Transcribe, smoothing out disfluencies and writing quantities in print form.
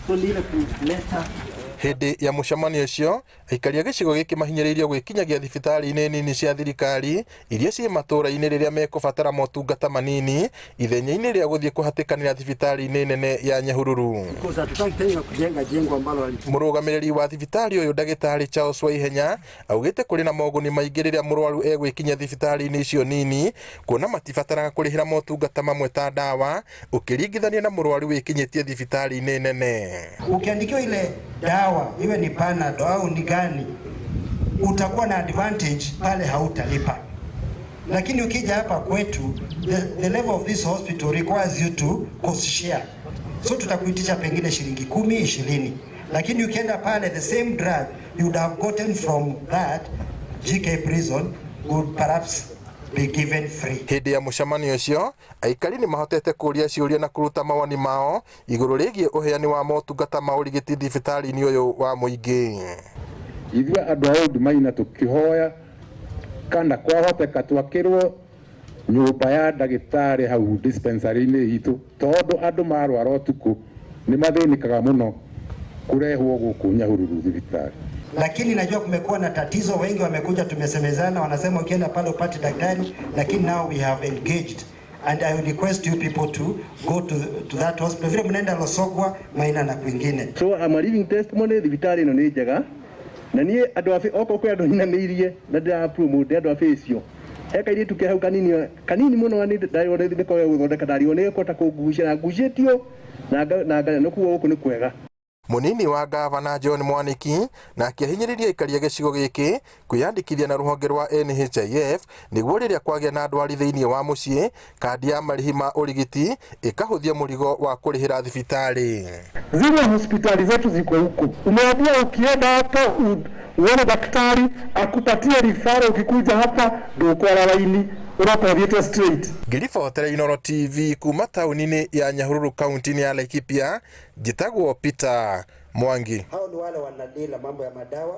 So ni ile kuleta Hĩndĩ ya mũcemanio ũcio, aikari a gĩcigo gĩkĩ mahinyĩrĩirio gwĩkinyagia thibitarĩ-inĩ nini cia thirikari iria ciĩ matũũra-inĩ rĩrĩa mekũbatara motungata manini ithenya-inĩ rĩa gũthiĩ kũhatĩkanĩra thibitarĩ-inĩ nene ya Nyahururu. Because hatutaki tena kujenga jengo ambalo Mũrũgamĩrĩri wa thibitarĩ ũyũ ndagĩtarĩ Charles Waihenya augĩte kũrĩ na moguni maingĩ rĩrĩa mũrwaru egwĩkinyia thibitarĩ-inĩ icio nini kuona matibataraga kũrĩhĩra motungata mamwe ta ndawa ũkĩringithania na mũrwaru wĩkinyĩtie thibitarĩ-inĩ nene. Ukiandikiwa ile dawa iwe ni Panadol au ni gani, utakuwa na advantage pale, hautalipa. Lakini ukija hapa kwetu, the level of this hospital requires you to cost share, so tutakuitisha pengine shilingi 10, 20, lakini ukienda pale the same drug you would have gotten from that GK prison would perhaps be given free. Hĩndĩ ya mũcemanio ũcio, aikari nĩ mahotete kũũria ciũria na kũruta mawoni mao igũrũ rĩgiĩ ũheani wa motungata ma ũrigiti thibitarĩ-inĩ ũyũ wa mũingĩ. Ithuĩ andũ a Old Maina tũkĩhoya kana kwahoteka twakĩrwo nyũmba ya ndagĩtarĩ hau dispensary-inĩ itũ, tondũ andũ marwara ũtukũ nĩ mathĩnĩkaga mũno kũrehwo gũkũ Nyahururu thibitarĩ. Lakini najua kumekuwa na tatizo, wengi wamekuja, tumesemezana, wanasema ukienda pale upate daktari, lakini now we have engaged and I will request you people to go to that hospital vile mnaenda Losogwa, Maina na kwingine. So I'm a living testimony, thibitarĩ ĩno nĩ njega na niĩ andũ a okorwo kwĩ andũ nyinamĩirie na ndĩra promote andũ a facio he kairĩtu ke hau kanini kanini mũno nĩ ndarirwo nĩ koe gũthondeka, ndarirwo nĩ kũhota kũngucia na ngucĩtio na nĩ kuga gũkũ nĩ kwega. Mũnini wa gavana John Mwaniki nake ahinyĩrĩria aikari a gĩcigo gĩkĩ kwĩyandĩkithia na rũhonge rwa NHIF nĩguo rĩrĩa kwagĩa na ndwari thĩinĩ wa mũciĩ, kandi ya marĩhi ma ũrigiti ĩkahũthia mũrigo wa kũrĩhĩra thibitarĩ. Zile hospitali zetu ziko huko, umeambiwa ukienda hapo uone daktari akupatie referral, ukikuja hapa ndukwara raini uroka ũthiĩte straight. Ngĩribotera Inooro TV kuma taũni-inĩ ya Nyahururu, kaunti-inĩ ya Laikipia, njĩtagwo Peter Mwangi. Hao ni wale wanadila mambo ya madawa.